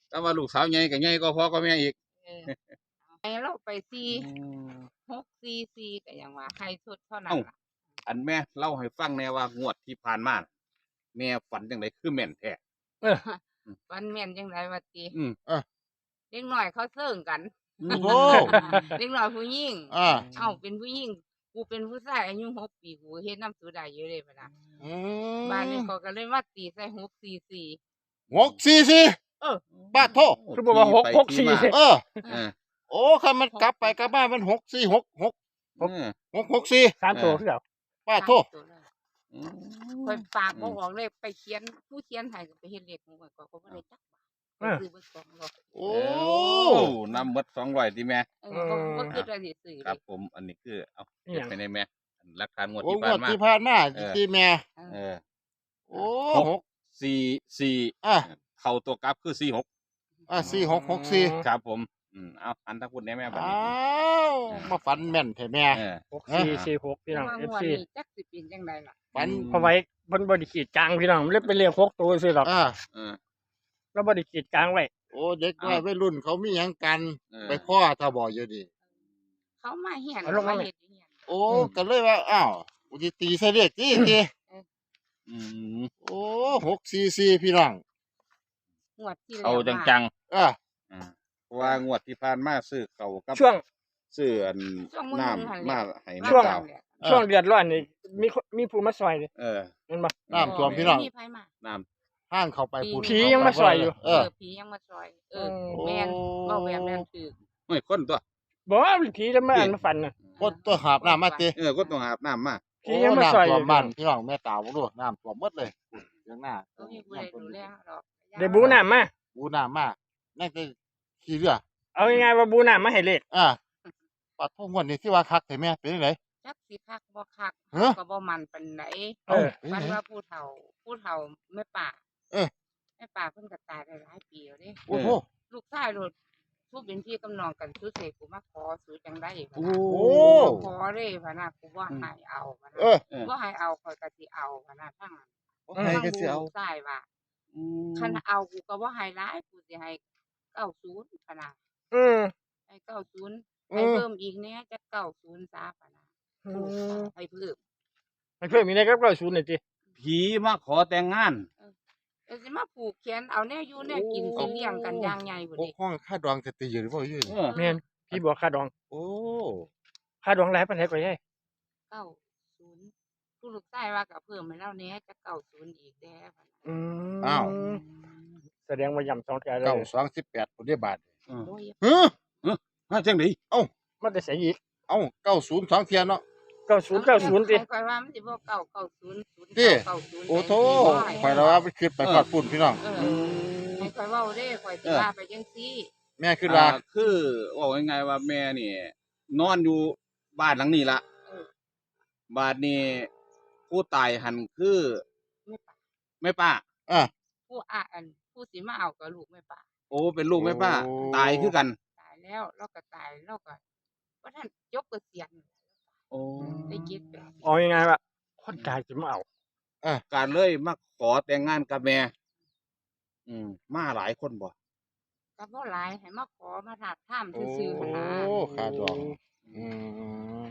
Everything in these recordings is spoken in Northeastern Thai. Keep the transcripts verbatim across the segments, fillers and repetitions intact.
แต่ว่าลูกสาวใหญ่ก็ใหญ่กว่าพ่อกว่าแม่อีก เออ ให้เราไปสี่ อืม หกสี่สี่ ก็ยังว่าให้สุดเท่านั้น เอ้า ล่ะ อันแม่เล่าให้ฟังแหน่ว่างวดที่ผ่านมา แม่ฝันจังไดคือแม่นแท้ เออ ฝันแม่นจังไดวะติ อืม เออ เด็กน้อยเขาเซิ่งกัน อืม โอ้ เด็กน้อยผู้หญิง อ่า เอ้า เป็นผู้หญิง กูเป็นผู้ชายอายุหกปี กูเฮ็ดนำสูได้อยู่เด้ บัดน่ะ อืม บาดนี้เขาก็เลยมาตีใส่ หกสี่สี่ หกสี่สี่ เออ ปาดโท คือบอกว่า หก หกสี่ เออ เออ โอ้ คันมันกลับไปกลับมา มัน หกสี่หก หก เออ หกหกสี่ สามตัว เออ คือเก่า ปาดโท สามตัวเลย อืม ข้อยปากบ่ออกเลย ไปเขียน ผู้เขียนให้ก็ไปเฮ็ดเลขของข้อย ข้อยก็บ่ได้จักบาท เออ ข้อยซื้อเบิดสองร้อย โอ้ เออ นำเบิดสองร้อยติแม่ เออ บ่ บ่คิดว่าสิซื้อ ครับ เลย ผม อันนี้คือ เอา อิหยัง เก็บไปในแม่ หลักฐานงวด โอ้ ที่ผ่านมา งวดที่ผ่านมา เออ ติแม่ เออ เออ โอ้ หกสี่สี่ หกสี่สี่ อ่ะ เข้าตัวกลับคือสี่หก อ่ะ สี่หกหกสี่ ครับผม อืม เอา หันทางพุ้นแหน่แม่บัดนี้ อ้าว เออ มาฝันแม่นแท้แม่ เออ หกสี่สี่หก พี่น้อง ว่างวด เอฟซี นี้จักสิเป็นจังใดล่ะ ฝัน อืม เพราะไว้เพิ่นบ่ได้ขีดกลางพี่น้อง มันเลยเป็นเลขหกตัวซื่อดอก อ่า เออ แล้วบ่ได้ขีดกลางไว้ โอ้ เด็กน้อย อ้าว วัยรุ่นเขามีหยังกัน เออ ไปพ้อถ้าบ่อยู่นี่ เขามาเฮียน เอาลงมา มาเฮ็ดอยู่เฮียน โอ้ อืม ก็เลยว่า อ้าว กูสิตีใส่เลขติ ติ เออ อืม โอ้ หกสี่สี่ พี่น้อง งวดที่แล้ว เอาจังๆ มา เออ อ่า เพราะว่างวดที่ผ่านมาซื้อเข้ากับ ช่วง ซื้ออัน ช่วงมื้อหนึ่ง น้ำ หั่นแหละ มาให้ ช่วง แม่สาว เออ ช่วงเดือดร้อนนี่ มีคน มีผู้มาซอยเลย เออ เห็นบ่ น้ำท่วมพี่น้อง มีไผมา น้ำ ทางเข้าไป ผี พุ้น ผียังมาซอยอยู่ เออ เออ ผียังมาซอย เออ อืม แม่น โอ้ เว้าแบบนั้นถืก เฮ้ย คนตัว บ่ ผีแล้วมา นี่ อันมาฝันน่ะ คนตัวหาบน้ำมาติ เออ คนตัวหาบน้ำมา ผียังมาซอยอยู่ โอ้ น้ำท่วมบ้านพี่น้อง แม่ตาวบ่รู้ น้ำท่วมหมดเลย เถียงนา บ่มีผู้ใดดูแลดอก ได้บูน้ำมา บูน้ำมา นั่นคือขี้เรือ เอาง่ายๆว่าบูน้ำมาให้เลข อ่า ปาดโท งวดนี้ที่ว่าคักแท้แม่ เป็นจังได จักสิคักบ่คัก ฮะ ก็บ่มั่นปานใด เออ เอ้า เป็นจังได ฝันว่าผู้เฒ่า ผู้เฒ่าแม่ป้า เออ แม่ป้าเพิ่นก็ตายไปหลายปีแล้วเด้ โอ้โห เออ ลูกชายโลด ผู้เป็นพี่กับน้องกัน สุดท้ายกูมาขอ สูจั่งใด โอ้ มาขอเด้ พะนะ กูบ่ให้เอา พะนะ เออ บ่ให้เอา ข้อยก็สิเอา พะนะ ทั้งนั้น บ่ให้ก็สิเอา ลูกชายว่า อืม คันเอา กูก็บ่ให้หลาย กูสิให้เก้าศูนย์ พะนะ อืม ให้เก้าศูนย์ อืม ให้เพิ่มอีกแหน่ จักเก้าศูนย์ซะ พะนะ อืม ให้เพิ่ม ให้เพิ่มอีกแหน่กับเก้าศูนย์นี่ติ ผีมาขอแต่งงาน เออ เดี๋ยวสิมาผูกแขน เอาแนวอยู่แนวกิน โอ้ สิเลี้ยงกันอย่างใหญ่พุ้น ปก เด้ ครองค่าดองจะตีอยู่หรือเปล่าอยู่ เออ แม่น ผีบอกค่าดอง โอ้ ค่าดองหลายปานใดก็ยาย เก้าศูนย์ ผู้ลูกชายว่าก็เพิ่มให้เลาแหน่ จักเก้าศูนย์อีกแหน่ อืม อ้าว แสดงว่าย้ำสองเทื่อเลย เก้าสองสิบแปด พุ้นเด้บาด อืม โอ้ย ฮะ ฮะ มาจั่งใด เอ้า มาแต่ไสอีก เอ้า เก้าศูนย์ สองเทื่อเนาะ เก้าศูนย์ เก้าศูนย์ ติ ข้อยว่ามันสิบ่เก้าเก้าศูนย์ ศูนย์เก้าเก้าศูนย์ ติ โอ้โธ่ ไป ข้อยละว่ามันคิดไป เออ ฮอดพุ้นพี่น้อง เออ อืม ให้ข้อยเว้าเด้ ข้อยสิ เออ ว่าไปจั่งซี่ แม่คิดว่า อ่า คือเว้าง่ายๆว่าแม่นี่นอนอยู่บ้านหลังนี้ละ เออ บาดนี้ผู้ตายหั่นคือ แม่ป้า แม่ป้า อ่ะ ผู้อา อัน ผู้สิมาเอาก็ลูกแม่ป้า โอ้ เป็นลูกแม่ป้า โอ้ ตายคือกัน ตายแล้ว เลาก็ตาย เลาก็บ่ทันจบเกษียณ โอ้ ได้เจ็ดแปด เอาง่ายๆว่า คนตายสิมาเอา อ่ะ ก็เลยมาขอแต่งงานกับแม่ อืม มาหลายคนบ่ ก็บ่หลาย ให้มาขอมาทาบทามซื่อๆ หั่นนะ โอ้ ค่าดอง อืม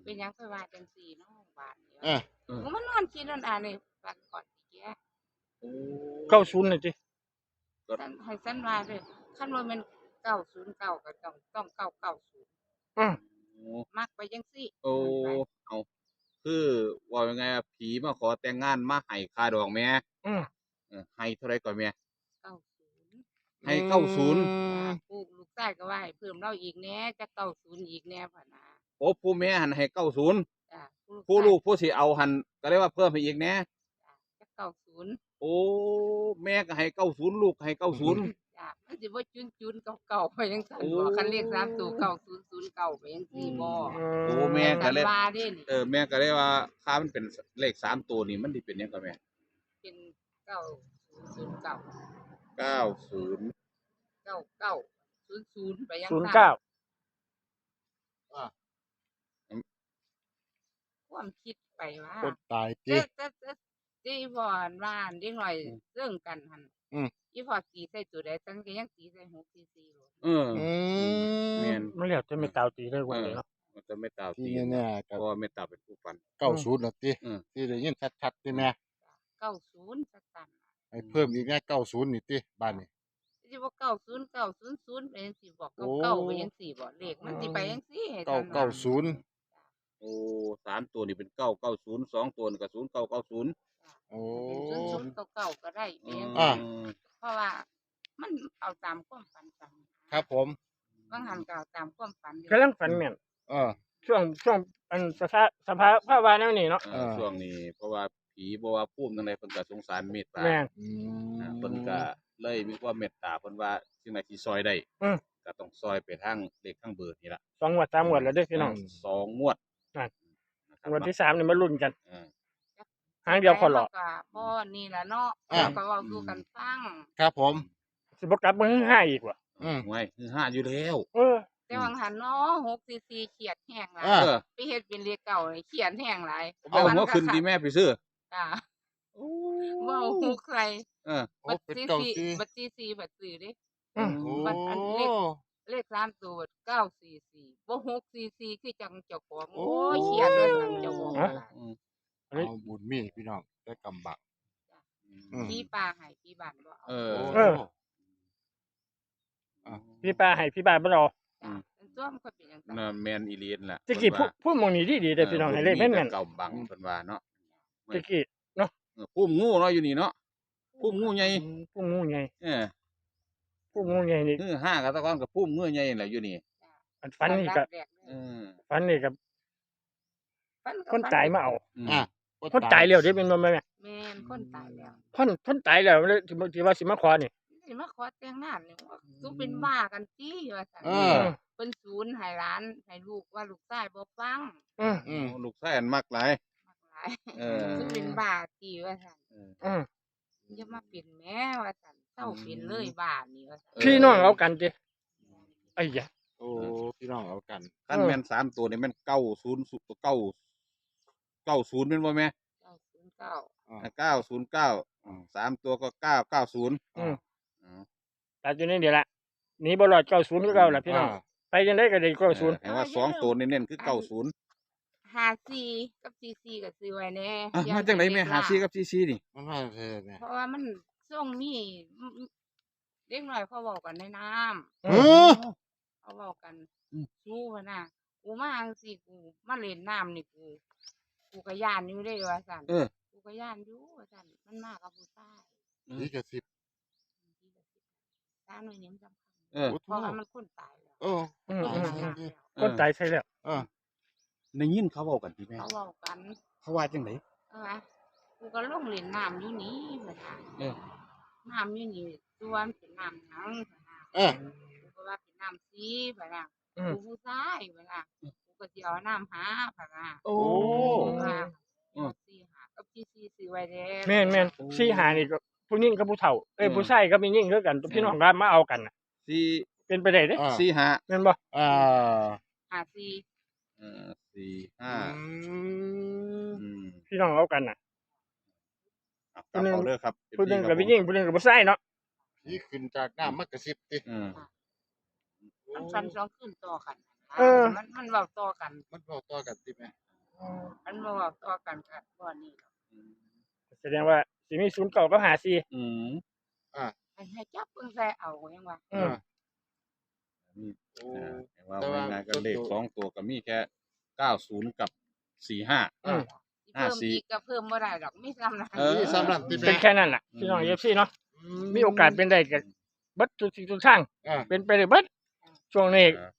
เป็นหยังค่อยว่าจั่งซี่เนาะ บาดนี้ เออ กูมานอนคิดนั่นอ่านนี่ ฝันก่อนสิแก โอ้ เก้าศูนย์ นี่ติ ก็ ฉัน ให้ฉันว่าเด้อ คันว่าแม่น เก้าศูนย์เก้า ก็ต้อง ต้อง เก้าเก้าศูนย์ อืม โอ้ มักไปจั่งซี่ โอ้ เอา คือเว้าง่ายๆว่าผีมาขอแต่งงาน มาให้ค่าดองแม่ อืม เออ ให้เท่าใดก่อนแม่ เก้าศูนย์ ให้ อืม เก้าศูนย์ อ่า ผู้ลูกชายก็ว่าให้เพิ่มเลาอีกแหน่ จักเก้าศูนย์อีกแหน่ พะนะ โอ้ ผู้แม่หั่นให้ เก้าศูนย์ จ้ะ ผู้ลูก ผู้ลูก ผู้สิเอาหั่นก็เลยว่าเพิ่มให้อีกแหน่ จ้ะ จักเก้าศูนย์ โอ้ แม่ก็ให้ เก้าศูนย์ ลูกให้ เก้าศูนย์ จ้ะ มันสิบ่จุนๆ เก่าๆ ไปจั่งซั่นบ่ โอ้ คันเลขสามตัว เก้าศูนย์ศูนย์เก้า ไปจั่งซี่บ่ อืม โอ้ แม่ก็เลย ว่าเด้นี่ เออ แม่ก็เลยว่า ถ้ามันเป็นเลขสามตัวนี่ มันสิเป็นหยังก่อนแม่ เป็น เก้าศูนย์ศูนย์เก้า เก้าศูนย์ เก้าเก้าศูนย์ศูนย์ ไปยัง ศูนย์เก้า อ่ะ ความคิดไปว่า คนตายติ แต่ แต่ แต่ ที่พ่ออันว่าอันเด็กน้อย อืม เซิ่งกันหั่น อืม อีพ่อตีใส่ตัวใด จั่งก็ยังตีใส่หกสี่สี่โลด เออ อืม แม่น มันแล้วแต่แม่ตาวตีได้วันนี้เนาะ เออ มันจะแม่ตาวตี ที่แน่ๆก็ เพราะว่าแม่ตาวเป็นผู้ฝัน เก้าศูนย์ น่ะติ เออ ที่ได้ยินชัดๆติแม่ เก้าศูนย์ ชัดๆน่ะ ให้เพิ่มอีกแน่ เก้าศูนย์ นี่ติ บาดนี้ สิบ่ เก้าศูนย์ เก้าศูนย์ศูนย์ ไปจั่งซี้บ่ โอ้ เก้าเก้า ไปจั่งซี้บ่ เลขมันสิไปจั่งซี้ ให้ เก้าเก้าศูนย์ ท่านว่า โอ้ สามตัวนี่เป็น เก้าเก้าศูนย์ สองตัวนี่ก็ ศูนย์เก้าเก้าศูนย์ โอ้ เป็น ศูนย์ศูนย์เก้าเก้า ก็ได้ อืม เป็นจั่งซี้ อ่า เพราะว่ามันเอาตามความฝันกัน ครับผม บางหันก็เอาตามความฝันอยู่ กำลังฝันแม่น เออ ช่วง ช่วง อัน สภา สภาพภาวะแนวนี้เนาะ เออ เออ ช่วงนี้ เพราะว่าผีบ่ว่าภูมิจั่งใด เพิ่นก็สงสารเมตตา แม่น อืม อ่า เพิ่นก็เลยมีความเมตตา เพิ่นว่าสิ่งใดที่ซอยได้ อืม ก็ต้องซอยไปทางเลขทางเบอร์นี่ล่ะ สองงวดสามงวดแล้วเด้อพี่น้อง อืม สองงวด นั่น นะครับ งวดที่สามนี่มาลุ้นกัน เออ หางเดียวขอหลอก ก็บ่นี่ล่ะเนาะ อ่า ก็เว้าสู่กันฟัง ครับผม สิบ่กลับมาฮือฮาอีกว่ะ อืม ห่วย ฮือฮาอยู่แล้ว เออ แต่ว่าหันเนาะ หกสี่สี่ เครียดแฮงหลาย อ่า เออ ไปเฮ็ดเป็นเลขเก้านี่เครียดแฮงหลาย เอาหัวขึ้นติแม่ไปซื้อ จ้า โอ้ เว้าหกใส่ เออ บัด โอ้ เป็น สี่สี่ เก้าสี่ บัด สี่สี่ บัดซื้อเด้ อืม โอ้ บัดอันเลข เลขสามตัวบัด เก้าสี่สี่ บ่ หกสี่สี่ คือจั่งเจ้าของ โอ้ โอ้ย เครียดเลยจั่งเจ้าของ ฮะ ก็ได้ อืม อันนี้ เอาบุญมีพี่น้อง แต่กำบัก จ้ะ อืม ผีป่าให้ผีบ้านบ่เอา เออ เออ อ่ะ ผีป่าให้ผีบ้านบ่เอา จ้ะ อืม เป็นตัวมันก็เป็นจั่งซั่น น่ะ แม่นอีหลีนั่นล่ะ ตะกี้ เพิ่นว่า ภูมิ ภูมิหม่องนี้ดีๆเด้อ เออ พี่น้อง บุญมี ให้เลขแม่นๆ แต่กำบัง เพิ่นว่าเนาะ ตะกี้เนาะ เออ ภูมิงูเนาะอยู่นี่เนาะ ภูมิงูใหญ่ อืม ภูมิงูใหญ่ เออ ภูมิงูใหญ่นี่ ฮือฮากันตะกอนกับภูมิงูใหญ่นั่นแหละอยู่นี่ อันฝันนี่ก็ อันดับแรกเลย เออ ฝันนี่ก็ ฝันก็ คนตายมาเอา อืม อ่ะ คนตายแล้วเด้ แม่นบ่แม่ แม่น คนตายแล้ว คน คนตายแล้วเลย ที่ ที่ว่าสิมาขอนี่ สิมาขอแต่งงานนี่ ว่า อืม สูเป็นบ้ากันติ ว่าซั่น เออ เพิ่นสูนให้หลาน ให้ลูก ว่าลูกชายบ่ฟัง อืม อืม ลูกชายอันมักหลาย มักหลาย เออ สูเป็นบ้าติ ว่าซั่น เออ อืม อย่ามาเป็นแหม ว่าซั่น เซาเป็นเลย อืม บ้านี่ ว่าซั่น เออ พี่น้องเอากันติ ไอ้ยะ โอ้ พี่น้องเอากัน คันแม่น เออ สามตัวนี่แม่น เก้าศูนย์ เก้า เก้าศูนย์ แม่นบ่แม่ เก้าศูนย์เก้า อ่า เก้าศูนย์เก้า อ่า สามตัวก็ เก้าเก้าศูนย์ อืม อ๋อ ตัดอยู่ในนี่ล่ะ หนีบ่รอด เก้าศูนย์ คือเก่าล่ะพี่น้อง อ่า ไปจั่งใดก็ได้ เก้าศูนย์ เออ ให้ว่าสองตัวเน้นๆคือ เก้าศูนย์ ห้าสี่กับสี่สี่ก็ซื้อไว้แน่ อ่ะ อย่า มาจั่งใดแม่ ให้เด็ก ห้าสี่ กับสี่สี่ นี่ มันมาจั่งใดแม่ เพราะว่ามันช่วงนี้ เด็กน้อยเขาเว้ากันในน้ำ เออ เขาเว้ากัน อืม สู้หั้นนะ กูมาจั่งซี้ กูมาเล่นน้ำนี่ กู กูก็ย้านอยู่เด้ ว่าซั่น เออ กูก็ย้านอยู่ ว่าซั่น มันมากับผู้ชาย อืม ผีกระซิบ ผีกระซิบ ตาหน่อยนี่มันสำคัญ เออ เพราะว่ามันคนตายแล้ว เออ อืม คนตายแล้ว เออ คนตายใส่แล้ว เออ ได้ยินเขาเว้ากันติแม่ เขาเว้ากัน เขาว่าจั่งใด เขาว่า กูก็ลงเล่นน้ำอยู่นี่ เพิ่นว่า เออ น้ำอยู่นี่ ตัวมันเป็นน้ำหยัง เพิ่นว่า เออ กูก็ว่าเป็นน้ำสี เพิ่นว่า อืม กูผู้ชาย เพิ่นว่า อืม กูก็สิเอาน้ำหา เพิ่นว่า โอ้ เพิ่นว่า เออ สี่ห้ากับสี่สี่ซื้อไว้แน่ แม่นๆ โอ้ สี่ห้านี่ก็ผู้หญิงกับผู้เฒ่า เอ้ย อืม ผู้ชายกับผู้หญิงคือกัน อืม พี่น้องกันมาเอากันน่ะ สี่ เป็นไปได้เด้ อ่า สี่ห้า แม่นบ่ อ่า ห้าสี่ เออ สี่ห้า อืม อืม พี่น้องเอากันน่ะ อ่ะ ผู้หนึ่ง กลับเอาเด้อครับ ผู้หนึ่ง เอฟซี ครับ ก็ผู้หญิง ผู้หนึ่งก็ผู้ชายเนาะ ผีขึ้นจากน้ำมากระซิบติ อืม มันฝันสองคืนต่อกัน เออ มัน มันเว้าต่อกัน มันเว้าต่อกันติแม่ มันบ่เว้าต่อกันค่ะ บ่นี่หรอก อืม แสดงว่าสิมีศูนย์เก้ากับห้าสี่ อืม อ่ะ ให้ ให้จับเบิ่งใส่เอาหยังวะ อืม อ่า นี่ โอ้ อ่า แต่ว่า แต่ว่า ง่ายๆก็เลข ส่วนตัว สองตัวก็มีแค่ เก้าศูนย์ กับ สี่ห้า อืม ห้าสี่ เพิ่มอีกก็เพิ่มบ่ได้ดอก มีส่ำนั้น เออ มีส่ำนั้นติแม่ เป็นแค่นั้นล่ะ อืม พี่น้อง เอฟซี เนาะ อืม มีโอกาสเป็นได้ก็เบิดทุกสิ่งทุกทาง อ่า เป็นไปได้เบิด ช่วงนี้ อ่า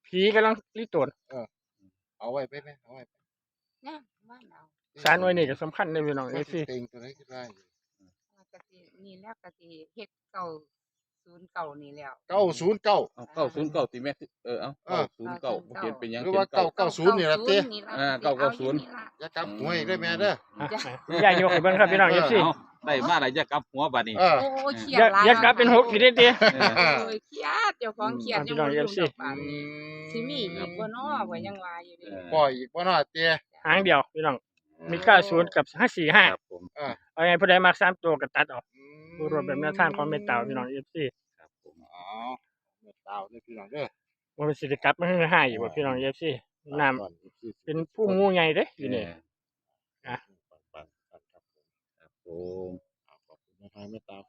ผีกำลังลิโตน เออ เอาไว้ไปแม่ เอาไว้ไป เนี่ย บ้านเอา สารไว้นี่ก็สำคัญเด้อพี่น้อง เอฟซี เต็งตัวไหนก็ได้ ก็สิ นี่แหละก็สิเฮ็ด เก้าศูนย์เก้า นี่แหล้ว เก้าศูนย์เก้า เอา เก้าศูนย์เก้า ติแม่ เออ เอา เออ เก้าศูนย์เก้า บ่เห็นเป็นหยัง หรือว่า เก้าเก้าศูนย์ นี่ล่ะติ เก้าศูนย์ นี่ล่ะ อ่า เก้าเก้าศูนย์ อย่ากลับหวยเด้อแม่เด้อ จ้ะ คุณยายยกให้เบิ่งครับพี่น้อง เออ เอฟซี เอา ได้มาแล้วอย่ากลับหัวบัดนี้ เออ โอ้ย เครียด อย่า หลาย อย่ากลับเป็นหกอีกเด้อติ เออ โอ้ย เครียด เจ้าของเครียด อ่า อยู่ พี่น้อง บ่รู้ เอฟซี ดอกบาดนี้ อืม สิมีอีกบ่น้อ ว่ายังว่าอยู่เด้ เออ ปล่อยอีกบ่น้อติ หางเดียวพี่น้อง มี เก้าศูนย์ กับ ห้าสี่ห้า ครับผม เออ เอาไง ผู้ใดมักสามตัวก็ตัดเอา อืม ผู้ร่วมแบบแนวทางของแม่ตาวพี่น้อง เอฟซี ครับผม เอาแม่ตาวเนี่ยพี่น้องเด้อ ว่ามันสิได้กลับมาให้อีกว่าพี่น้อง เอฟซี น้ำ ตอน เอฟซี เป็นผู้งูใหญ่เด้อยู่นี่ เออ อ่ะ ปังๆครับผม ครับผมเอาขอบคุณนะครับแม่ตาว